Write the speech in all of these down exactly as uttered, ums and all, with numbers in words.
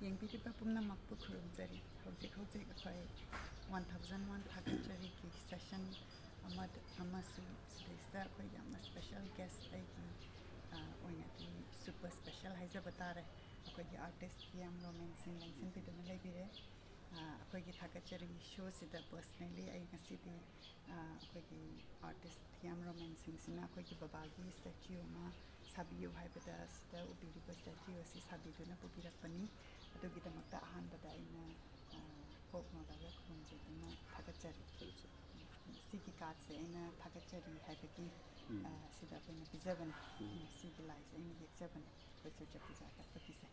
ꯌꯦꯡꯕꯤꯔꯤꯕ ꯄꯨꯝꯅꯃꯛꯄꯨ ꯈꯨꯔꯨꯝꯖꯔꯤ꯫ ꯍꯧꯖꯤꯛ ꯍꯧꯖꯤꯛ ꯑꯩꯈꯣꯏ ꯋꯥꯟ ꯊꯥꯎꯖꯟ ꯋꯥꯟ ꯊꯥꯒꯠꯆꯔꯤꯒꯤ ꯁꯦꯁꯟ ꯑꯃꯗ, ꯑꯃꯁꯨ ꯁꯤꯗꯩꯁꯤꯗ ꯑꯩꯈꯣꯏ ꯌꯥꯝꯅ ꯁ꯭ꯄꯦꯁꯦꯜ ꯒꯦꯁ ꯑꯩꯒꯤ, ꯑ, ꯑꯣꯏꯅꯗꯤ ꯁꯨꯄꯔ ꯁ꯭ꯄꯦꯁꯦꯜ ꯍꯥꯏꯖꯕ ꯇꯥꯔꯦ꯫ ꯑꯩꯈꯣꯏꯒꯤ ꯑꯥꯔꯇꯤꯁ ꯊꯤꯌꯥꯝ ꯔꯣꯃꯦꯟ ꯁꯤꯡ ꯂꯦꯡꯁꯤꯟꯕꯤꯗꯨꯅ ꯂꯩꯕꯤꯔꯦ꯫ ꯑ, ꯑꯩꯈꯣꯏꯒꯤ ꯊꯥꯒꯠꯆꯔꯤ ꯁꯣꯁꯤꯗ ꯄꯔꯁꯅꯦꯂꯤ ꯑꯩ ꯉꯁꯤꯗꯤ, ꯑ, ꯑꯩꯈꯣꯏꯒꯤ ꯑꯥꯔꯇꯤꯁ ꯊꯤꯌꯥꯝ ꯔꯣꯃꯦꯟ ꯁꯤꯡꯁꯤꯅ ꯑꯩꯈꯣꯏꯒꯤ ꯕꯕꯥꯒꯤ ꯁ꯭ꯇꯦꯆꯨ ꯑꯃ ꯁꯥꯕꯤꯌꯨ ꯍꯥꯏꯕꯗ, ꯁꯤꯗ ꯎꯕꯤꯔꯤꯕ ꯁ꯭ꯇꯦꯆꯨ ꯑꯁꯤ ꯁꯥꯕꯤꯗꯨꯅ ꯄꯨꯕꯤꯔꯛꯄꯅꯤ꯫ ꯑꯗꯨꯒꯤꯗꯃꯛꯇ ꯑꯍꯥꯟꯕꯗ ꯑꯩꯅ, ꯑ, ꯀꯣꯛ ꯅꯣꯜꯂꯒ ꯈꯨꯔꯨꯝꯖꯗꯨꯅ ꯊꯥꯒꯠꯆꯔꯤ꯫ ꯊꯥꯒꯠꯆꯔꯤ꯫ ꯁꯤꯒꯤ ꯀꯥꯔꯠꯁꯦ ꯑꯩꯅ ꯊꯥꯒꯠꯆꯔꯤ ꯍꯥꯏꯕꯒꯤ, ꯎꯝ꯫ ꯑ, ꯁꯤꯗ ꯑꯩꯈꯣꯏꯅ ꯄꯤꯖꯕꯅꯤ꯫ ꯎꯝ꯫ ꯁꯤꯒꯤ ꯂꯥꯏꯁꯦ ꯑꯩꯅ ꯌꯦꯛꯆꯕꯅꯤ꯫ ꯑꯩꯈꯣꯏ ꯁꯨꯔꯖ ꯄꯨꯖꯥ ꯀꯠꯄꯒꯤꯁꯦ꯫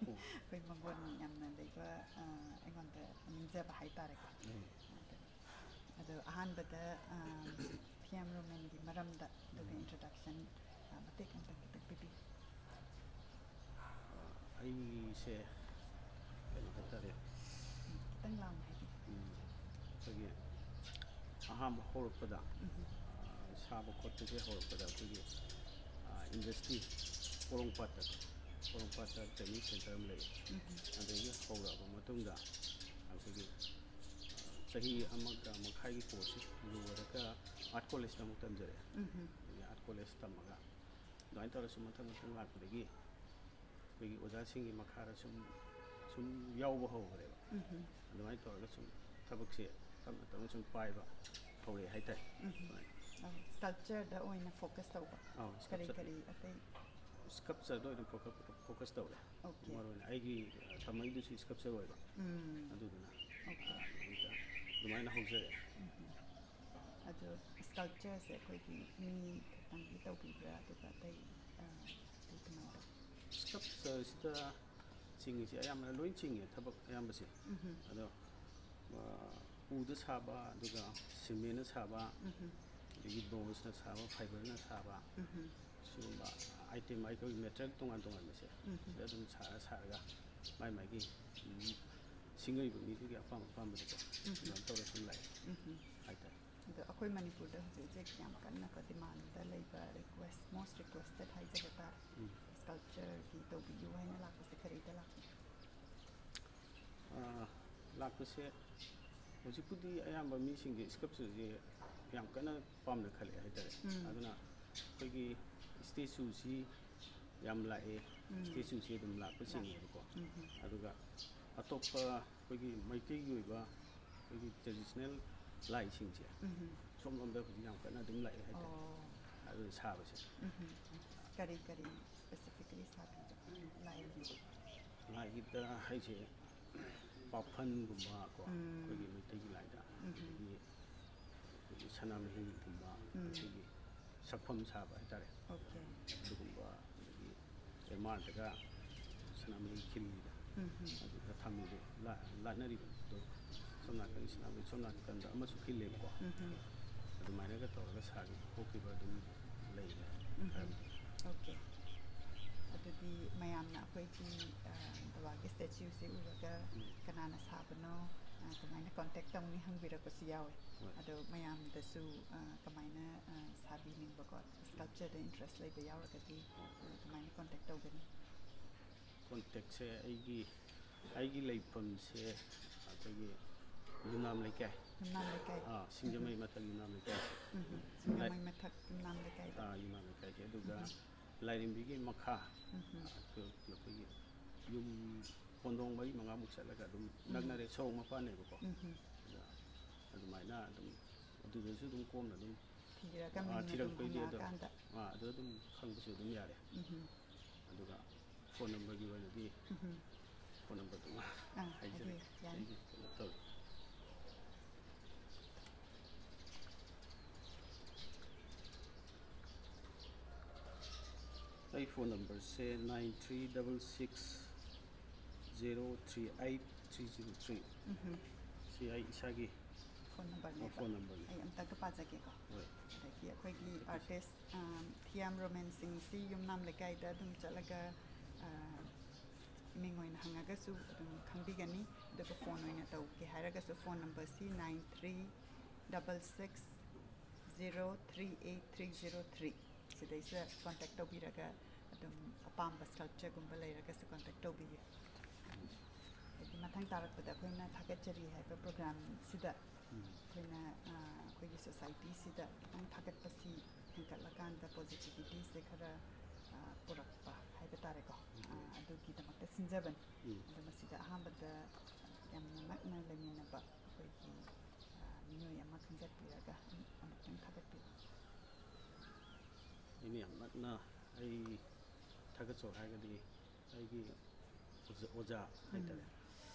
ꯑꯣ꯫ ꯑꯩꯈꯣꯏ ꯃꯪꯒꯣꯟ ꯌꯥꯝꯅ ꯂꯩꯕ, ꯑ, ꯑꯩꯉꯣꯟꯗ ꯅꯤꯡꯖꯕ ꯍꯥꯏꯇꯥꯔꯦꯀꯣ꯫ ꯎꯝ꯫ ꯑꯗ-, ꯑꯗꯣ ꯑꯍꯥꯟꯕꯗ, ꯑ, ꯊꯤꯌꯥꯝ ꯔꯣꯃꯦꯟꯒꯤ ꯃꯔꯝꯗ ꯑꯗꯨꯒ ꯎꯝ꯫ ꯏꯟꯇ꯭ꯔꯣꯗꯛꯁꯟ, ꯑ, ꯃꯇꯦꯛ ꯑꯃꯇꯪ ꯈꯤꯇꯪ ꯄꯤꯕꯤꯌꯨ꯫ ꯑꯩꯁꯦ ꯀꯩꯅꯣ ꯍꯥꯏꯇꯥꯔꯦ, ꯎꯝ, ꯈꯤꯇꯪ ꯂꯥꯎꯅ ꯍꯥꯏꯕꯤꯌꯨ꯫ ꯎꯝ, ꯑꯩꯈꯣꯏꯒꯤ ꯑꯍꯥꯟꯕ ꯍꯧꯔꯛꯄꯗ, ꯎꯝ꯫ ꯑ, ꯁꯥꯕ ꯈꯣꯠꯄꯁꯦ ꯍꯧꯔꯛꯄꯗ ꯑꯩꯈꯣꯏꯒꯤ, ꯑ, ꯏꯟꯗꯁꯇ꯭ꯔꯤ ꯄꯣꯔꯣꯝꯄꯥꯠꯇ, ꯄꯣꯔꯣꯝꯄꯥꯠꯇ ꯇ꯭ꯔꯦꯅꯤꯡ ꯁꯦꯟꯇꯔ ꯑꯃ ꯂꯩ꯫ ꯎꯝ꯫ ꯑꯗꯒꯤ ꯍꯧꯔꯛꯑꯕ ꯃꯇꯨꯡꯗ ꯑꯩꯈꯣꯏꯒꯤ, ꯑ, ꯆꯍꯤ ꯑꯃꯒ ꯃꯈꯥꯏꯒꯤ ꯀꯣꯔꯁꯁꯦ ꯂꯣꯏꯔꯒ ꯑꯥꯔꯠ ꯀꯣꯂꯦꯖꯇ ꯑꯃꯨꯛ ꯇꯝꯖꯔꯛꯑꯦ꯫ ꯎꯝ꯫ ꯑꯗꯒꯤ ꯑꯥꯔꯠ ꯀꯣꯂꯦꯖ ꯇꯝꯃꯒ ꯑꯗꯨꯃꯥꯏꯅ ꯇꯧꯔꯒ ꯁꯨꯝ ꯃꯊꯪ ꯃꯊꯪ ꯂꯥꯛꯄꯗꯒꯤ ꯑꯩꯈꯣꯏꯒꯤ ꯑꯣꯖꯥꯁꯤꯡꯒꯤ ꯃꯈꯥꯗ ꯁꯨꯝ, ꯁꯨꯝ ꯌꯥꯎꯕ ꯍꯧꯈ꯭ꯔꯦꯕ꯫ ꯎꯝ꯫ ꯑꯗꯨꯃꯥꯏꯅ ꯇꯧꯔꯒ ꯁꯨꯝ ꯊꯕꯛꯁꯦ ꯇꯞꯅ ꯇꯞꯅ ꯁꯨꯝ ꯄꯥꯏꯕ ꯍꯧꯔꯛꯑꯦ ꯍꯥꯏꯇꯥꯔꯦ꯫ ꯎꯝ꯫ ꯑꯗꯨꯃꯥꯏꯅ꯫ ꯑꯧ, ꯁ꯭ꯀꯜꯞꯆꯔꯗ ꯑꯣꯏꯅ ꯐꯣꯀꯁ ꯇꯧꯕ? ꯑꯧ, ꯀꯔꯤ ꯁ꯭ꯀꯜꯞꯆꯔ꯫ ꯀꯔꯤ ꯑꯇꯩ? ꯁ꯭ꯀꯜꯞꯆꯔꯗ ꯑꯣꯏꯅ ꯐꯣꯀ-, ꯐꯣꯀꯁ ꯇꯧꯔꯦ꯫ ꯑꯣꯀꯦ꯫ ꯃꯔꯨꯑꯣꯏꯅ ꯑꯩꯒꯤ, ꯑ, ꯇꯝꯃꯛꯏꯗꯨꯁꯨ ꯁ꯭ꯀꯜꯞꯆꯔ ꯑꯣꯏꯕ꯫ ꯎꯝ꯫ ꯑꯗꯨꯗꯨꯅ, ꯑꯣꯀꯦ꯫ ꯑ, ꯑꯗꯨꯃꯥꯏꯅ ꯍꯧꯖꯔꯛꯑꯦ꯫ ꯎꯝ꯫ ꯑꯗꯣ ꯁ꯭ꯀꯜꯞꯆꯔꯁꯦ ꯑꯩꯈꯣꯏꯒꯤ ꯃꯤ ꯈꯛꯇꯪꯒꯤ ꯇꯧꯕꯤꯕ꯭ꯔꯥ, ꯑꯗꯨꯒ ꯑꯇꯩ, ꯑ, ꯑꯇꯩ ꯀꯃꯥꯏꯅ ꯇꯧ? ꯁ꯭ꯀꯜꯞꯆꯔꯁꯤꯗ ꯆꯤꯡꯉꯤꯁꯦ ꯑꯌꯥꯝꯕꯅ ꯂꯣꯏ ꯆꯤꯡꯉꯦ, ꯊꯕꯛ ꯑꯌꯥꯝꯕꯁꯦ꯫ ꯎꯝ꯫ ꯑꯗꯣ, ꯑ, ꯎꯗ ꯁꯥꯕ, ꯑꯗꯨꯒ ꯁꯤꯃꯦꯟꯅ ꯁꯥꯕ, ꯎꯝ꯫ ꯑꯗꯒꯤ ꯕ꯭ꯔꯣꯟꯖꯅ ꯁꯥꯕ, ꯐꯥꯏꯕꯔꯅ ꯁꯥꯕ, ꯎꯝ꯫ ꯁꯤꯒꯨꯝꯕ ꯑꯥꯏꯇꯦꯝ, ꯑꯩꯈꯣꯏꯒꯤ ꯃꯦꯇꯔꯤꯌꯦꯜ ꯇꯣꯉꯥꯟ ꯇꯣꯉꯥꯟꯕꯁꯦ, ꯎꯝ꯫ ꯁꯤꯗ ꯑꯗꯨꯝ ꯁꯥꯔ ꯁꯥꯔꯒ ꯃꯥꯏ ꯃꯥꯏꯒꯤ, ꯎꯝ, ꯁꯤꯡꯉꯛꯏꯕ ꯃꯤꯗꯨꯒꯤ ꯑꯄꯥꯝ ꯑꯄꯥꯝꯕꯗꯀꯣ, ꯎꯝ꯫ ꯑꯗꯨꯃꯥꯏꯅ ꯇꯧꯔ ꯁꯨꯝ ꯂꯥꯛꯑꯦ꯫ ꯎꯝ꯫ ꯍꯥꯏꯇꯥꯔꯦ꯫ ꯑꯗꯣ ꯑꯩꯈꯣꯏ ꯃꯅꯤꯄꯨꯔꯗ ꯍꯧꯖꯤꯛ ꯍꯧꯖꯤꯛ ꯌꯥꯝ ꯀꯟꯅꯀꯣ ꯗꯤꯃꯥꯟꯗ ꯂꯩꯕ ꯔꯤꯀ꯭ꯋꯦꯁ, ꯃꯣꯁ ꯔꯤꯀ꯭ꯋꯦꯁꯇꯦꯠ ꯍꯥꯏꯖꯕ ꯇꯥꯔꯦ, ꯎꯝ꯫ ꯁ꯭ꯀꯜꯞꯆꯔꯒꯤ ꯇꯧꯕꯤꯌꯨ ꯍꯥꯏꯅ ꯂꯥꯛꯄꯁꯦ ꯀꯔꯤꯗ ꯂꯥꯛꯄꯤꯒꯦ? ꯑꯥ, ꯂꯥꯛꯄꯁꯦ ꯍꯧꯖꯤꯛꯄꯨꯗꯤ ꯑꯌꯥꯝꯕ ꯃꯤꯁꯤꯡꯁꯦ ꯁ꯭ꯀꯜꯞꯆꯔꯁꯦ ꯌꯥꯝ ꯀꯟꯅ ꯄꯥꯝꯅ ꯈꯜꯂꯛꯑꯦ ꯍꯥꯏꯇꯥꯔꯦ꯫ ꯎꯝ꯫ ꯑꯗꯨꯅ ꯑꯩꯈꯣꯏꯒꯤ ꯁ꯭ꯇꯦꯆꯨꯁꯤ ꯌꯥꯝ ꯂꯥꯛꯑꯦ꯫ ꯎꯝ꯫ ꯁ꯭ꯇꯦꯆꯨꯁꯤ ꯑꯗꯨꯝ ꯂꯥꯛꯄ ꯆꯤꯡꯉꯦꯕꯀꯣ꯫ ꯎꯝ꯫ ꯑꯗꯨꯒ ꯑꯇꯣꯞꯄ ꯑꯩꯈꯣꯏꯒꯤ ꯃꯩꯇꯩꯒꯤ ꯑꯣꯏꯕ ꯑꯩꯈꯣꯏꯒꯤ ꯇ꯭ꯔꯦꯗꯤꯁꯅꯦꯜ ꯂꯥꯏꯁꯤꯡꯁꯦ ꯎꯝ꯫ ꯁꯣꯝꯂꯣꯝꯗ ꯍꯧꯖꯤꯛ ꯌꯥꯝ ꯀꯟꯅ ꯑꯗꯨꯝ ꯂꯥꯛꯑꯦ ꯍꯥꯏꯇꯥꯔꯦ꯫ ꯑꯣ꯫ ꯑꯗꯨꯅ ꯁꯥꯕꯁꯦ꯫ ꯎꯝ꯫ ꯀꯔꯤ ꯀꯔꯤ specifically ꯁꯥꯕꯤꯕ ꯂꯥꯏꯒꯤ? ꯂꯥꯏꯒꯤꯗ ꯍꯥꯏꯁꯦ ꯄꯥꯐꯟꯒꯨꯝꯕ ꯀꯣ, ꯎꯝ꯫ ꯑꯩꯈꯣꯏꯒꯤ ꯃꯩꯇꯩꯒꯤ ꯂꯥꯏꯗ, ꯎꯝ꯫ ꯑꯗꯒꯤ ꯑꯩꯈꯣꯏꯒꯤ ꯁꯅꯥꯃꯍꯤꯒꯨꯝꯕ, ꯎꯝ꯫ ꯑꯩꯈꯣꯏꯒꯤ ꯁꯛꯐꯝ ꯁꯥꯕ ꯍꯥꯏꯇꯥꯔꯦ꯫ ꯑꯣꯀꯦ꯫ ꯑꯗꯨꯒꯨꯝꯕ, ꯑꯗꯒꯤ ꯑꯦꯝ ꯑꯥꯔꯗꯒ ꯁꯅꯥꯃꯍꯤ ꯈꯤꯜꯂꯤꯗ, ꯎꯝ꯫ ꯑꯗꯨꯒ ꯊꯝꯃꯤꯕ ꯂꯥ-, ꯂꯥꯠꯅꯔꯤꯕꯗꯣ ꯁꯣꯝ ꯅꯥꯀꯟ ꯁꯅꯥꯃꯍꯤ ꯁꯣꯝ ꯅꯥꯀꯟꯗ ꯑꯃꯁꯨ ꯈꯤꯜꯂꯦꯕꯀꯣ꯫ ꯎꯝ꯫ ꯑꯗꯨꯃꯥꯏꯅꯒ ꯇꯧꯔꯒ ꯁꯥꯈꯤꯕ ꯈꯣꯠꯈꯤꯕ ꯑꯗꯨꯝ ꯂꯩꯔꯦ ꯎꯝ꯫ ꯈꯔꯕꯨꯗꯤ꯫ ꯑꯣꯀꯦ꯫ ꯑꯗꯨꯗꯤ ꯃꯌꯥꯝꯅ ꯑꯩꯈꯣꯏꯒꯤ, ꯑ, ꯕꯕꯥꯒꯤ ꯁ꯭ꯇꯦꯆꯨꯁꯦ ꯎꯔꯒ ꯎꯝ꯫ ꯀꯅꯥꯅ ꯁꯥꯕꯅꯣ, ꯑ, ꯀꯃꯥꯏꯅ ꯀꯣꯟꯇꯦꯛ ꯇꯧꯅꯤ ꯍꯪꯕꯤꯔꯛꯄꯁꯨ ꯌꯥꯎꯋꯦ꯫ ꯍꯣꯏ꯫ ꯑꯗꯣ ꯃꯌꯥꯝꯗꯁꯨ, ꯑ, ꯀꯃꯥꯏꯅ, ꯑ, ꯁꯥꯕꯤꯅꯤꯡꯕꯀꯣ, ꯁ꯭ꯀꯜꯞꯆꯔꯗ ꯏꯟꯇꯔꯦꯁ ꯂꯩꯕ ꯌꯥꯎꯔꯒꯗꯤ, ꯑ, ꯀꯃꯥꯏꯅ ꯀꯣꯟꯇꯦꯛ ꯇꯧꯒꯅꯤ? ꯀꯣꯟꯇꯦꯛꯁꯦ ꯑꯩꯒꯤ, ꯑꯩꯒꯤ ꯂꯩꯐꯝꯁꯦ ꯑꯩꯈꯣꯏꯒꯤ ꯌꯨꯝꯅꯥꯝ ꯂꯩꯀꯥꯏ꯫ ꯌꯨꯝꯅꯥꯝ ꯂꯩꯀꯥꯏ꯫ ꯑꯥ, ꯁꯤꯡꯖꯃꯩ ꯎꯝ꯫ ꯃꯊꯛ ꯌꯨꯝꯅꯥꯝ ꯂꯩꯀꯥꯏ꯫ ꯎꯝ꯫ ꯁꯤꯡꯖꯃꯩ ꯂꯩ-, ꯃꯊꯛ ꯌꯨꯝꯅꯥꯝ ꯂꯩꯀꯥꯏꯗ꯫ ꯑꯥ, ꯌꯨꯝꯅꯥꯝ ꯂꯩꯀꯥꯏꯁꯦ꯫ ꯑꯗꯨꯒ ꯎꯝ꯫ ꯂꯥꯏꯔꯦꯝꯕꯤꯒꯤ ꯃꯈꯥ, ꯎꯝ꯫ ꯑꯩꯈꯣꯏ, ꯑꯩꯈꯣꯏꯒꯤ ꯌꯨꯝ ꯀꯣꯟꯗꯣꯡ ꯃꯔꯤ ꯃꯉꯥꯃꯨꯛ ꯆꯠꯂꯒ ꯑꯗꯨꯝ ꯎꯝ꯫ ꯅꯛꯅꯔꯦ, ꯁꯣꯔꯣꯛ ꯃꯄꯥꯟꯅꯦꯕꯀꯣ꯫ ꯎꯝ꯫ ꯑꯗ ꯑꯗꯨꯃꯥꯏꯅ ꯑꯗꯨꯝ ꯑꯗꯨꯗꯁꯨ ꯑꯗꯨꯝ ꯀꯣꯝꯅ ꯑꯗꯨꯝ, ꯊꯤꯔꯒ ꯑꯥ, ꯃꯤꯡ ꯑꯗꯨꯝ ꯊꯤꯔꯛꯄꯩꯗꯤ ꯑꯗꯨꯝ, ꯍꯪꯉꯛꯑꯀꯥꯟꯗ꯫ ꯑꯥ, ꯑꯗꯨ ꯑꯗꯨꯝ ꯈꯪꯕꯁꯨ ꯑꯗꯨꯝ ꯌꯥꯔꯦ꯫ ꯎꯝ꯫ ꯑꯗꯨꯒ ꯐꯣꯟ ꯅꯝꯕꯔꯒꯤ ꯑꯣꯏꯅꯗꯤ ꯎꯝ꯫ ꯐꯣꯟ ꯅꯝꯕꯔꯗꯨꯃ ꯑꯥ, ꯍꯥꯏꯖꯔꯒꯦ꯫ ꯍꯥꯏꯕꯤꯌꯨ, ꯌꯥꯅꯤ꯫ ꯑꯩꯒꯤ ꯀꯩꯅꯣ ꯇꯧꯔꯦ꯫ ꯑꯩ ꯐꯣꯟ ꯅꯝꯕꯔꯁꯦ nine three double six zero three eight three zero three꯫ ꯎꯝ꯫ ꯁꯤ ꯑꯩ ꯏꯁꯥꯒꯤ ꯐꯣꯟ ꯅꯝꯕꯔꯅꯦꯕ꯫ ꯐꯣꯟ ꯅꯝꯕꯔꯅꯤ꯫ ꯑꯩ ꯑꯝꯇꯒ ꯄꯥꯖꯒꯦꯀꯣ꯫ ꯍꯣꯏ꯫ ꯑꯗꯒꯤ ꯑꯩꯈꯣꯏꯒꯤ ꯑꯥꯔꯇꯤꯁ, ꯑ, ꯊꯤꯌꯥꯝ ꯔꯣꯃꯦꯟ ꯁꯤꯡꯁꯤ ꯌꯨꯝꯅꯥꯝ ꯂꯩꯀꯥꯏꯗ ꯑꯗꯨꯝ ꯆꯠꯂꯒ, ꯑ, ꯃꯤꯡ ꯑꯣꯏꯅ ꯍꯪꯉꯒꯁꯨ ꯑꯗꯨꯝ ꯈꯪꯕꯤꯒꯅꯤ꯫ ꯑꯗꯨꯒ ꯐꯣꯟ ꯑꯣꯏꯅ ꯇꯧꯒꯦ ꯍꯥꯏꯔꯒꯁꯨ ꯐꯣꯟ ꯅꯝꯕꯔꯁꯤ nine three double six zero three eight three zero three꯫ ꯁꯤꯗꯩꯁꯤꯗ ꯀꯣꯟꯇꯦꯛ ꯇꯧꯕꯤꯔꯒ ꯑꯗꯨꯝ ꯑꯄꯥꯝꯕ ꯁ꯭ꯀꯜꯞꯆꯔꯒꯨꯝꯕ ꯂꯩꯔꯒꯁꯨ ꯀꯣꯟꯇꯦꯛ ꯇꯧꯕꯤꯌꯨ꯫ ꯍꯥꯏꯗꯤ ꯃꯊꯪ ꯇꯥꯔꯛꯄꯗ ꯑꯩꯈꯣꯏꯅ ꯊꯥꯒꯠꯆꯔꯤ ꯍꯥꯏꯕ ꯄ꯭ꯔꯣꯒ꯭ꯔꯥꯝꯁꯤꯗ ꯑꯩꯈꯣꯏꯅ ꯑꯩꯈꯣꯏꯒꯤ ꯁꯣꯁꯥꯏꯇꯤꯁꯤꯗ ꯈꯤꯇꯪ ꯊꯥꯒꯠꯄꯁꯤ ꯍꯦꯟꯒꯠꯂꯀꯥꯟꯗ ꯄꯣꯖꯤꯇꯤꯚꯤꯇꯤꯁꯦ ꯈꯔ ꯄꯨꯔꯛꯄ ꯍꯥꯏꯕ ꯇꯥꯔꯦꯀꯣ꯫ ꯑꯗꯨꯒꯤꯗꯃꯛꯇ ꯁꯤꯟꯖꯕꯅꯤ꯫ ꯑꯗꯣ ꯃꯁꯤꯗ ꯑꯍꯥꯟꯕꯗ ꯌꯥꯝꯅ ꯅꯛꯅ ꯂꯩꯃꯤꯟꯅꯕ ꯑꯩꯈꯣꯏꯒꯤ ꯃꯤꯑꯣꯏ ꯑꯃ ꯈꯟꯒꯠꯄꯤꯔꯒ ꯑꯃꯨꯛꯇꯪ ꯊꯥꯒꯠꯄꯤꯌꯨ꯫ ꯑꯩꯅ ꯌꯥꯝ ꯅꯛꯅ ꯑꯩ ꯊꯥꯒꯠꯆꯧ ꯍꯥꯏꯔꯒꯗꯤ ꯑꯩꯒꯤ ꯑꯣꯖꯥ ꯑꯣꯖꯥ ꯍꯥꯏꯇꯥꯔꯦ꯫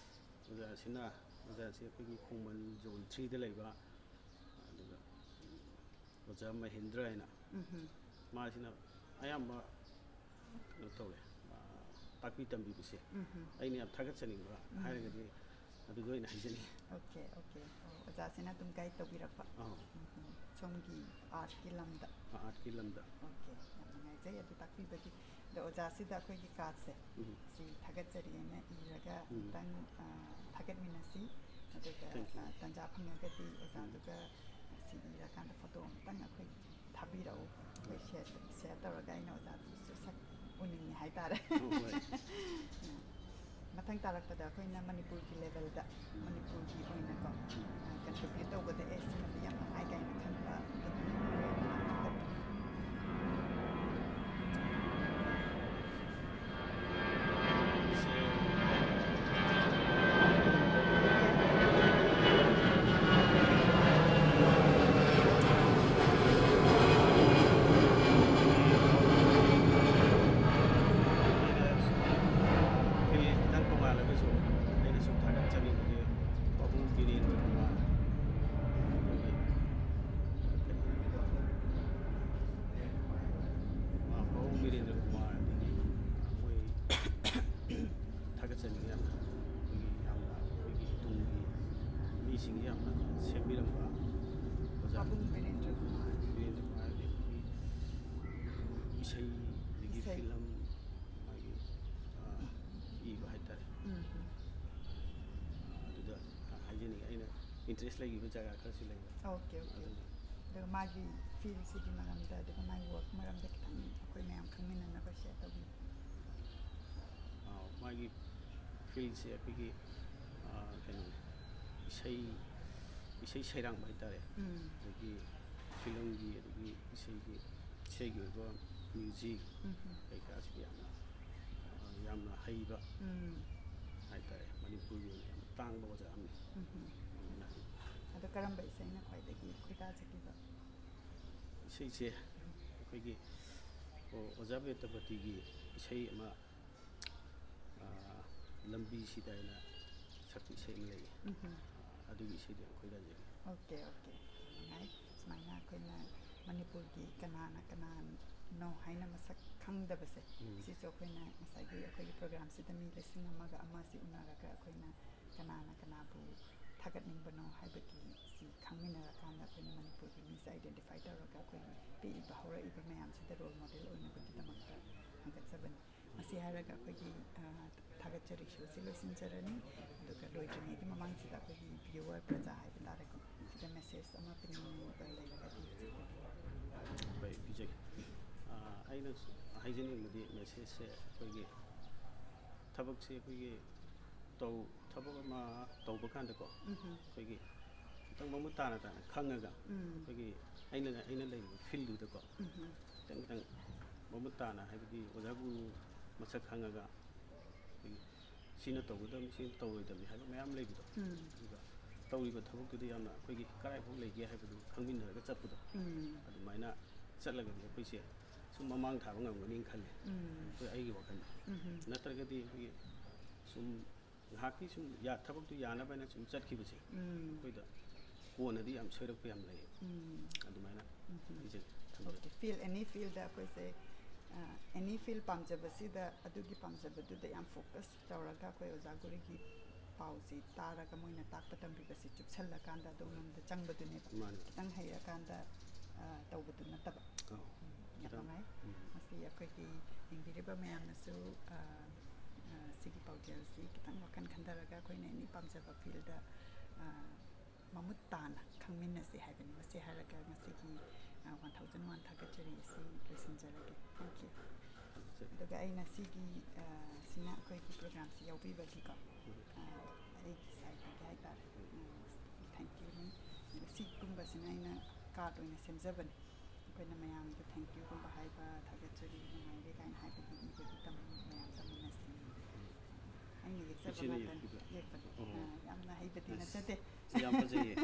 ꯑꯣꯖꯥꯁꯤꯅ ꯑꯣꯖꯥꯁꯤ ꯑꯩꯈꯣꯏꯒꯤ ꯈꯣꯡꯃꯟ ꯖꯣꯟ ꯊ꯭ꯔꯤꯗ ꯂꯩꯕ, ꯑꯗꯨꯒ ꯑꯣꯖꯥ ꯃꯍꯦꯟꯗ꯭ꯔ ꯍꯥꯏꯅ, ꯃꯥꯁꯤꯅ ꯑꯌꯥꯝꯕ ꯀꯩꯅꯣ ꯇꯧꯋꯦ, ꯇꯥꯛꯄꯤ ꯇꯝꯕꯤꯕꯁꯦ ꯑꯩꯅ ꯌꯥꯝ ꯊꯥꯒꯠꯆꯅꯤꯡꯕ ꯍꯥꯏꯔꯒꯗꯤ ꯑꯗꯨꯗ ꯑꯣꯏꯅ ꯍꯥꯏꯖꯅꯤꯡꯉꯤ꯫ Okay okay. ꯑꯣ, ꯑꯣꯖꯥꯁꯤꯅ ꯑꯗꯨꯝ ꯒꯥꯏꯗ ꯇꯧꯕꯤꯔꯛꯄ꯫ ꯑꯧ꯫ ꯎꯝ, ꯁꯣꯝꯒꯤ ꯑꯥꯔꯠꯀꯤ ꯂꯝꯗ꯫ ꯑꯥꯔꯠꯀꯤ ꯂꯝꯗ꯫ ꯑꯣꯀꯦ, ꯌꯥꯝ ꯅꯨꯡꯉꯥꯏꯖꯩ ꯑꯗꯨ ꯇꯥꯛꯄꯤꯕꯒꯤ꯫ ꯑꯗꯣ ꯑꯣꯖꯥꯁꯤꯗ ꯑꯩꯈꯣꯏꯒꯤ ꯀꯥꯔꯠꯁꯦ ꯎꯝ꯫ ꯁꯤ ꯊꯥꯒꯠꯆꯔꯤꯅ ꯏꯔꯒ ꯎꯝ꯫ ꯑꯃꯨꯛꯇꯪ ꯑ, ꯊꯥꯒꯠꯃꯤꯟꯅꯁꯤ꯫ ꯑꯗꯨꯒ Thank you. ꯑ, ꯇꯥꯟꯖꯥ ꯐꯪꯉꯒꯗꯤ ꯑꯣꯖꯥꯗꯨꯒ ꯁꯤ ꯏꯔꯀꯥꯟꯗ ꯐꯣꯇꯣ ꯑꯃꯨꯛꯇꯪ ꯑꯩꯈꯣꯏ ꯊꯥꯕꯤꯔꯛꯎ꯫ ꯑꯩꯈꯣꯏ ꯁꯤꯌꯔ ꯁꯤꯌꯔ ꯇꯧꯔꯒ ꯑꯩꯅ ꯑꯣꯖꯥꯗꯨꯁꯨ ꯁꯛ ꯎꯅꯤꯡꯉꯤ ꯍꯥꯏꯇꯥꯔꯦ꯫ ꯑꯣ, ꯍꯣꯏ꯫ ꯃꯊꯪ ꯇꯥꯔꯛꯄꯗ ꯑꯩꯈꯣꯏꯅ ꯃꯅꯤꯄꯨꯔꯒꯤ ꯂꯦꯚꯦꯜꯗ ꯃꯅꯤꯄꯨꯔꯒꯤ ꯑꯣꯏꯅꯀꯣ ꯀꯟꯇ꯭ꯔꯤꯕ꯭ꯌꯨꯠ ꯇꯧꯕꯗ ꯑꯦ ꯁꯤꯃꯗꯤ ꯌꯥꯝ ꯅꯨꯡꯉꯥꯏ ꯀꯥꯏꯅ ꯈꯟꯕ ꯑꯗꯨꯒꯨꯝꯕ ꯃꯑꯣꯡ ꯑꯃ ꯍꯥꯏꯇꯥꯔꯦ꯫ ꯑꯩꯅ ꯁꯨꯝ ꯐꯤꯜ ꯈꯤꯇꯪ ꯇꯣꯉꯥꯜꯂꯒꯁꯨ ꯑꯩꯅ ꯁꯨꯝ ꯊꯥꯒꯠꯆꯅꯤꯡꯕꯁꯦ ꯄꯥꯕꯨꯡ ꯕꯤꯔꯦꯟꯗ꯭ꯔ ꯀꯨꯃꯥꯔ, ꯑꯩꯈꯣꯏꯒꯤ, ꯑ, ꯄꯥꯕꯨꯡ ꯕꯤꯔꯦꯟꯗ꯭ꯔ ꯀꯨꯃꯥꯔ, ꯑꯗꯒꯤ ꯃꯣꯏ ꯊꯥꯒꯠꯆꯅꯤꯡꯉꯤ ꯌꯥꯝꯅ꯫ ꯑꯩꯈꯣꯏꯒꯤ ꯌꯥꯝꯅ ꯑꯩꯈꯣꯏꯒꯤ ꯇꯨꯡꯒꯤ ꯃꯤꯁꯤꯡꯁꯦ ꯌꯥꯝꯅ ꯁꯦꯝꯕꯤꯔꯝꯕ ꯑꯣꯖꯥ ꯄꯥꯕꯨꯡ ꯕꯤꯔꯦꯟꯗ꯭ꯔ ꯀꯨꯃꯥꯔ꯫ ꯕꯤꯔꯦꯟꯗ꯭ꯔ ꯀꯨꯃꯥꯔ ꯍꯥꯏꯗꯤ ꯑꯩꯈꯣꯏꯒꯤ ꯏꯁꯩ, ꯑꯗꯒꯤ ꯏꯁꯩ꯫ ꯐꯤꯂꯝ, ꯃꯥꯒꯤ, ꯑ, ꯏꯕ ꯍꯥꯏꯇꯥꯔꯦ꯫ ꯎꯝ꯫ ꯑꯗꯨꯗ ꯍꯥꯏꯖꯅꯤꯡꯉꯤ, ꯑꯩꯅ ꯏꯟꯇꯔꯦꯁ ꯂꯩꯈꯤꯕ ꯖꯒꯥ ꯈꯔꯁꯨ ꯂꯩꯕ꯫ Okay okay. ꯑꯗꯨꯅ ꯑꯗꯨꯒ ꯃꯥꯒꯤ ꯐꯤꯜꯁꯤꯒꯤ ꯃꯔꯝꯗ, ꯑꯗꯨꯒ ꯃꯥꯒꯤ ꯋꯥꯔꯛ ꯃꯔꯝꯗ ꯈꯤꯇꯪ ꯑꯩꯈꯣꯏ ꯃꯌꯥꯝ ꯈꯪꯃꯤꯟꯅꯅꯕ ꯁꯤꯌꯔ ꯇꯧꯕꯤꯌꯨ꯫ ꯑ, ꯃꯥꯒꯤ ꯐꯤꯜꯁꯦ ꯑꯩꯈꯣꯏꯒꯤ, ꯑ, ꯀꯩꯅꯣꯅꯦ, ꯏꯁꯩ, ꯏꯁꯩ ꯁꯩꯔꯥꯡꯕ ꯍꯥꯏꯇꯥꯔꯦ꯫ ꯎꯝ꯫ ꯑꯗꯒꯤ ꯐꯤꯂꯝꯒꯤ, ꯑꯗꯒꯤ ꯏꯁꯩꯒꯤ, ꯏꯁꯩꯒꯤ ꯑꯣꯏꯕ ꯃ꯭ꯌꯨꯖꯤꯛ ꯎꯝ꯫ ꯀꯩꯀꯥꯁꯤꯗꯤ ꯌꯥꯝꯅ, ꯑ, ꯌꯥꯝꯅ ꯍꯩꯕ ꯎꯝ꯫ ꯍꯥꯏꯇꯥꯔꯦ꯫ ꯃꯅꯤꯄꯨꯔꯒꯤ ꯑꯣꯏꯅ ꯌꯥꯝ ꯇꯥꯡꯕ ꯑꯣꯖꯥ ꯑꯃꯅꯤ꯫ ꯎꯝ꯫ ꯑꯗꯨꯅ ꯑꯗꯣ ꯀꯔꯝꯕ ꯏꯁꯩꯅ ꯈ꯭ꯋꯥꯏꯗꯒꯤ ꯈꯣꯏꯗꯥꯖꯈꯤꯕ? ꯏꯁꯩꯁꯦ ꯑꯩꯈꯣꯏꯒꯤ, ꯑꯣ, ꯑꯣꯖꯥ ꯕꯦꯇꯄꯇꯤꯒꯤ ꯏꯁꯩ ꯑꯃ, ꯑ, ꯂꯝꯕꯤꯁꯤꯗ ꯍꯥꯏꯅ ꯁꯛꯄ ꯏꯁꯩ ꯑꯃ ꯂꯩꯌꯦ꯫ ꯎꯝ꯫ ꯑꯗꯨꯒꯤ ꯏꯁꯩꯗꯣ ꯌꯥꯝ ꯈꯣꯏꯗꯥꯖꯩ꯫ Okay, okay. ꯌꯥꯝ ꯅꯨꯡꯉꯥꯏ꯫ ꯁꯨꯃꯥꯏꯅ ꯑꯩꯈꯣꯏꯅ ꯃꯅꯤꯄꯨꯔꯒꯤ ꯀꯅꯥꯅ ꯀꯅꯥꯅꯣ ꯍꯥꯏꯅ ꯃꯁꯛ ꯈꯪꯗꯕꯁꯦ, ꯎꯝ꯫ ꯁꯤꯁꯨ ꯑꯩꯈꯣꯏꯅ ꯉꯁꯥꯏꯒꯤ ꯑꯩꯈꯣꯏꯒꯤ ꯄ꯭ꯔꯣꯒ꯭ꯔꯥꯝꯁꯤꯗ ꯃꯤ ꯂꯤꯁꯤꯡ ꯑꯃꯒ ꯑꯃꯁꯤ ꯎꯅꯔꯒ ꯑꯩꯈꯣꯏꯅ ꯀꯅꯥꯅ ꯀꯅꯥꯕꯨ ꯊꯥꯒꯠꯅꯤꯡꯕꯅꯣ ꯍꯥꯏꯕꯒꯤ ꯁꯤ ꯈꯪꯃꯤꯟꯅꯔꯀꯥꯟꯗ ꯑꯩꯈꯣꯏꯅ ꯃꯅꯤꯄꯨꯔꯒꯤ ꯃꯤꯁꯦ ꯑꯥꯏꯗꯦꯟꯇꯤꯐꯥꯏ ꯇꯧꯔꯒ ꯑꯩꯈꯣꯏꯒꯤ ꯄꯤꯛꯏꯕ ꯍꯧꯔꯛꯏꯕ ꯃꯌꯥꯝꯁꯤꯗ ꯔꯣꯜ ꯃꯣꯗꯦꯜ ꯑꯣꯏꯅꯕꯒꯤꯗꯃꯛꯇ ꯊꯥꯒꯠꯆꯕꯅꯤ꯫ ꯃꯁꯤ ꯍꯥꯏꯔꯒ ꯑꯩꯈꯣꯏꯒꯤ, ꯑ, ꯊꯥꯒꯠꯆꯔꯤ ꯁꯣꯁꯤ ꯂꯣꯏꯁꯤꯟꯖꯔꯅꯤ꯫ ꯑꯗꯨꯒ ꯂꯣꯏꯗ꯭ꯔꯤꯉꯩꯒꯤ ꯃꯃꯥꯡꯁꯤꯗ ꯑꯩꯈꯣꯏꯒꯤ ꯚ꯭ꯌꯨꯋꯔ ꯄ꯭ꯔꯖꯥ ꯍꯥꯏꯕ ꯇꯥꯔꯦꯀꯣ, ꯁꯤꯗ ꯃꯦꯁꯦꯖ ꯑꯃ ꯄꯤꯅꯤꯡꯕ ꯂꯩꯔꯒꯗꯤ ꯍꯧꯖꯤꯛ ꯍꯣꯏ, ꯄꯤꯖꯒꯦ꯫ ꯑ, ꯑꯩꯅ ꯍꯥꯏꯖꯅꯤꯡꯕꯗꯤ ꯃꯦꯁꯦꯖꯁꯦ ꯑꯩꯈꯣꯏꯒꯤ ꯊꯕꯛꯁꯦ ꯑꯩꯈꯣꯏꯒꯤ ꯇꯧ-, ꯊꯕꯛ ꯑꯃ ꯇꯧꯕ ꯀꯥꯟꯗꯀꯣ, ꯎꯝ꯫ ꯑꯩꯈꯣꯏꯒꯤ ꯈꯤꯇꯪ ꯃꯃꯨꯠ ꯇꯥꯅ ꯇꯥꯅ ꯈꯪꯉꯒ, ꯎꯝ꯫ ꯑꯩꯈꯣꯏꯒꯤ ꯑꯩꯅ, ꯑꯩꯅ ꯂꯩꯔꯤꯕ ꯐꯤꯜꯗꯨꯗꯀꯣ, ꯎꯝ꯫ ꯈꯤꯇꯪ ꯈꯤꯇꯪ ꯃꯃꯨꯠ ꯇꯥꯅ, ꯍꯥꯏꯕꯗꯤ ꯑꯣꯖꯥ ꯒꯨꯔꯨ ꯃꯁꯛ ꯈꯪꯉꯒ, ꯑꯩꯈꯣꯏꯒꯤ ꯁꯤꯅ ꯇꯧꯒꯗꯕꯅꯤ, ꯁꯤꯅ ꯇꯧꯔꯣꯏꯗꯕꯅꯤ ꯍꯥꯏꯕ ꯃꯌꯥꯝ ꯂꯩꯕꯗꯣ, ꯎꯝ꯫ ꯑꯗꯨꯒ ꯇꯧꯔꯤꯕ ꯊꯕꯛꯇꯨꯗ ꯌꯥꯝꯅ ꯑꯩꯈꯣꯏꯒꯤ ꯀꯗꯥꯏꯐꯥꯎ ꯂꯩꯒꯦ ꯍꯥꯏꯕꯗꯨ ꯈꯪꯃꯤꯟꯅꯔꯒ ꯆꯠꯄꯗꯣ, ꯎꯝ꯫ ꯑꯗꯨꯃꯥꯏꯅ ꯆꯠꯂꯒꯗꯤ ꯑꯩꯈꯣꯏꯁꯦ ꯁꯨꯝ ꯃꯃꯥꯡ ꯊꯥꯕ ꯉꯝꯒꯅꯤꯅ ꯈꯜꯂꯦ, ꯎꯝ꯫ ꯑꯩꯈꯣꯏ, ꯑꯩꯒꯤ ꯋꯥꯈꯜꯗ꯫ ꯎꯝ꯫ ꯅꯠꯇ꯭ꯔꯒꯗꯤ ꯑꯩꯈꯣꯏꯒꯤ ꯁꯨꯝ ꯉꯥꯏꯍꯥꯛꯀꯤ ꯁꯨꯝ ꯌꯥ-, ꯊꯕꯛꯇꯨ ꯌꯥꯅꯕ ꯍꯥꯏꯅ ꯁꯨꯝ ꯆꯠꯈꯤꯕꯁꯦ, ꯎꯝ꯫ ꯑꯩꯈꯣꯏꯗ ꯀꯣꯟꯅꯗꯤ ꯌꯥꯝ ꯁꯣꯏꯔꯛꯄ ꯌꯥꯝ ꯂꯩꯌꯦ꯫ ꯎꯝ꯫ ꯑꯗꯨꯃꯥꯏꯅ ꯎꯝ꯫ ꯑꯩꯁꯦ ꯊꯝꯖꯒꯦ꯫ ꯑꯣꯀꯦ, ꯐꯤꯜ, ꯑꯦꯅꯤ ꯐꯤꯜꯗ ꯑꯩꯈꯣꯏꯁꯦ, ꯑ, ꯑꯦꯅꯤ ꯐꯤꯜ ꯄꯥꯝꯖꯕꯁꯤꯗ, ꯑꯗꯨꯒꯤ ꯄꯥꯝꯖꯕꯗꯨꯗ ꯌꯥꯝ ꯐꯣꯀꯁ ꯇꯧꯔꯒ ꯑꯩꯈꯣꯏ ꯑꯣꯖꯥ ꯒꯨꯔꯨꯒꯤ ꯄꯥꯎꯁꯤ ꯇꯥꯔꯒ ꯃꯣꯏꯅ ꯇꯥꯛꯄ ꯇꯝꯕꯤꯕꯁꯤ ꯆꯨꯞꯁꯜꯂꯀꯥꯟꯗ ꯑꯗꯣꯝꯂꯣꯝꯗ ꯆꯪꯕꯗꯨꯅꯦꯕ꯫ ꯃꯥꯅꯦ꯫ ꯈꯤꯇꯪ ꯍꯩꯔꯀꯥꯟꯗ, ꯑ, ꯇꯧꯕꯗꯨ ꯅꯠꯇꯕ꯫ ꯑꯧ, ꯎꯝ, ꯌꯥꯝ ꯈꯤꯇꯪ, ꯅꯨꯡꯉꯥꯏ꯫ ꯎꯝ꯫ ꯃꯁꯤ ꯑꯩꯈꯣꯏꯒꯤ ꯌꯦꯡꯕꯤꯔꯤꯕ ꯃꯌꯥꯝꯅꯁꯨ, ꯑ, ꯑ, ꯁꯤꯒꯤ ꯄꯥꯎꯖꯦꯜꯁꯤ ꯈꯤꯇꯪ ꯋꯥꯈꯜ ꯈꯟꯊꯔꯒ ꯑꯩꯈꯣꯏꯅ ꯑꯦꯅꯤ ꯄꯥꯝꯖꯕ ꯐꯤꯜꯗ, ꯑ, ꯃꯃꯨꯠ ꯇꯥꯅ ꯈꯪꯃꯤꯟꯅꯁꯤ ꯍꯥꯏꯕꯅꯤ꯫ ꯃꯁꯤ ꯍꯥꯏꯔꯒ ꯉꯁꯤꯒꯤ, ꯑ, ꯋꯥꯟ ꯊꯥꯎꯖꯟ ꯋꯥꯟ ꯊꯥꯒꯠꯆꯔꯤ ꯑꯁꯤ ꯂꯣꯏꯁꯤꯟꯖꯔꯒꯦ꯫ Thank you꯫ ꯑꯗꯨꯒ ꯑꯩꯅ ꯁꯤꯒꯤ, ꯑ, ꯁꯤꯅ ꯑꯩꯈꯣꯏꯒꯤ ꯄ꯭ꯔꯣꯒ꯭ꯔꯥꯝꯁꯤ ꯌꯥꯎꯕꯤꯕꯒꯤꯀꯣ, ꯑ, ꯑꯩꯒꯤ ꯁꯥꯏꯠꯇꯒꯤ ꯍꯥꯏꯇꯥꯔꯦ, ꯎꯝ, ꯊꯦꯡꯛ ꯌꯨꯅꯤ꯫ ꯑꯗꯨꯒ ꯁꯤꯒꯨꯝꯕꯁꯤꯅ ꯑꯩꯅ ꯀꯥꯔꯠ ꯑꯣꯏꯅ ꯁꯦꯝꯖꯕꯅꯤ꯫ ꯑꯩꯈꯣꯏꯅ ꯃꯌꯥꯝꯗ ꯊꯦꯡꯛ ꯌꯨꯒꯨꯝꯕ ꯍꯥꯏꯕ, ꯊꯥꯒꯠꯆꯔꯤ, ꯅꯨꯡꯉꯥꯏꯔꯦ ꯀꯥꯏꯅ ꯍꯥꯏꯕꯒꯤ ꯏꯕꯒꯤ ꯇꯝ-, ꯃꯌꯥꯝ ꯇꯝꯃꯤꯟꯅꯁꯤ꯫ ꯑꯩꯅ ꯌꯦꯛꯆꯕ ꯏꯆꯦꯅ ꯉꯥꯛꯇꯅꯤ꯫ ꯌꯦꯛꯄꯗꯣ꯫ ꯌꯦꯛꯄꯅꯤ꯫ ꯑꯣ꯫ ꯑ, ꯌꯥꯝꯅ ꯍꯩꯕꯗꯤ ꯑꯁ, ꯅꯠꯆꯗꯦ꯫ ꯌꯥꯝ ꯐꯖꯩꯌꯦ꯫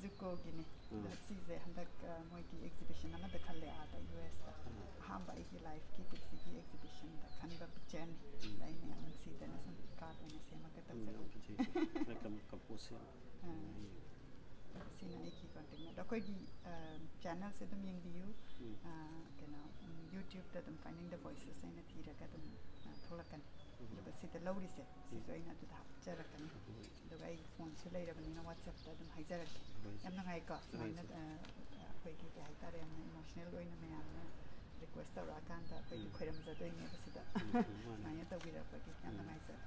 ꯖꯨꯀꯣꯒꯤꯅꯤ꯫ ꯎꯝ꯫ ꯑꯗꯣ ꯁꯤꯁꯦ ꯍꯟꯗꯛ, ꯑ, ꯃꯣꯏꯒꯤ ꯑꯦꯛꯖꯤꯕꯤꯁꯟ ꯑꯃꯗ ꯈꯜꯂꯦ, ꯑꯥꯗ, ꯌꯨ ꯑꯦꯁꯇ꯫ ꯎꯝ꯫ ꯑꯍꯥꯟꯕ ꯑꯩꯒꯤ ꯂꯥꯏꯐꯀꯤ ꯄꯨꯟꯁꯤꯒꯤ ꯑꯦꯛꯖꯤꯕꯤꯁꯟꯗ ꯈꯟꯕ ꯄꯤꯛꯆꯔꯅꯤ꯫ ꯎꯝ꯫ ꯑꯗ ꯑꯩꯅ ꯌꯥꯝ ꯅꯨꯡꯁꯤꯗꯅ ꯁꯨꯝ ꯀꯥꯔꯠ ꯑꯣꯏꯅ ꯁꯦꯝꯃꯒ ꯎꯝ, ꯌꯥꯝ ꯇꯧꯖꯕꯅꯤ꯫ ꯐꯖꯩ꯫ ꯈꯔ ꯀꯝ-, ꯀꯝꯄꯣꯖꯁꯦ ꯌꯥꯝ ꯑꯥ꯫ ꯅꯨꯡꯉꯥꯏꯌꯦ꯫ ꯁꯤꯅ ꯑꯩꯒꯤ ꯀꯣꯟꯇꯦꯛ ꯅꯝꯕꯔ꯫ ꯑꯩꯈꯣꯏꯒꯤ, ꯑ, ꯆꯦꯅꯦꯜꯁꯦ ꯑꯗꯨꯝ ꯌꯦꯡꯕꯤꯌꯨ꯫ ꯎꯝ꯫ ꯑ, ꯀꯩꯅꯣ, ꯎꯝ, ꯌꯨꯇ꯭ꯌꯨꯕꯇ ꯑꯗꯨꯝ Finding the Voices ꯍꯥꯏꯅ ꯊꯤꯔꯒ ꯑꯗꯨꯝ, ꯑ, ꯊꯣꯛꯂꯛꯀꯅꯤ꯫ ꯎꯝ꯫ ꯑꯗꯨꯒ ꯁꯤꯗ ꯂꯧꯔꯤꯁꯦ, ꯁꯤꯁꯨ ꯎꯝ꯫ ꯑꯩꯅ ꯑꯗꯨꯗ ꯍꯥꯞꯆꯔꯛꯀꯅꯤ꯫ ꯍꯣꯏ꯫ ꯑꯗꯨꯒ ꯑꯩ ꯐꯣꯟꯁꯨ ꯂꯩꯔꯕꯅꯤꯅ WhatsAppꯇ ꯑꯗꯨꯝ ꯍꯥꯏꯖꯔꯛꯀꯦ꯫ ꯍꯣꯏ, ꯌꯥꯝ ꯏꯆꯦ꯫ ꯅꯨꯡꯉꯥꯏꯀꯣ, ꯍꯣꯏ, ꯁꯨꯃꯥꯏꯅ, ꯏꯆꯦ꯫ ꯑ, ꯑꯩꯈꯣꯏꯒꯤ ꯀꯩ ꯍꯥꯏꯇꯥꯔꯦ, ꯌꯥꯝꯅ ꯏꯃꯣꯁꯅꯦꯜ ꯑꯣꯏꯅ ꯃꯌꯥꯝꯅ ꯔꯤꯀ꯭ꯋꯦꯁ ꯇꯧꯔꯛꯑꯀꯥꯟꯗ ꯑꯩꯈꯣꯏꯒꯤ ꯎꯝ꯫ ꯈꯣꯏꯔꯝꯖꯗꯣꯏꯅꯦꯕ ꯁꯤꯗ꯫ ꯎꯝ, ꯎꯝ, ꯃꯥꯅꯦ꯫ ꯁꯨꯃꯥꯏꯅ ꯇꯧꯕꯤꯔꯛꯄꯒꯤ ꯌꯥꯝ ꯎꯝ꯫ ꯅꯨꯡꯉꯥꯏꯖꯔꯦ꯫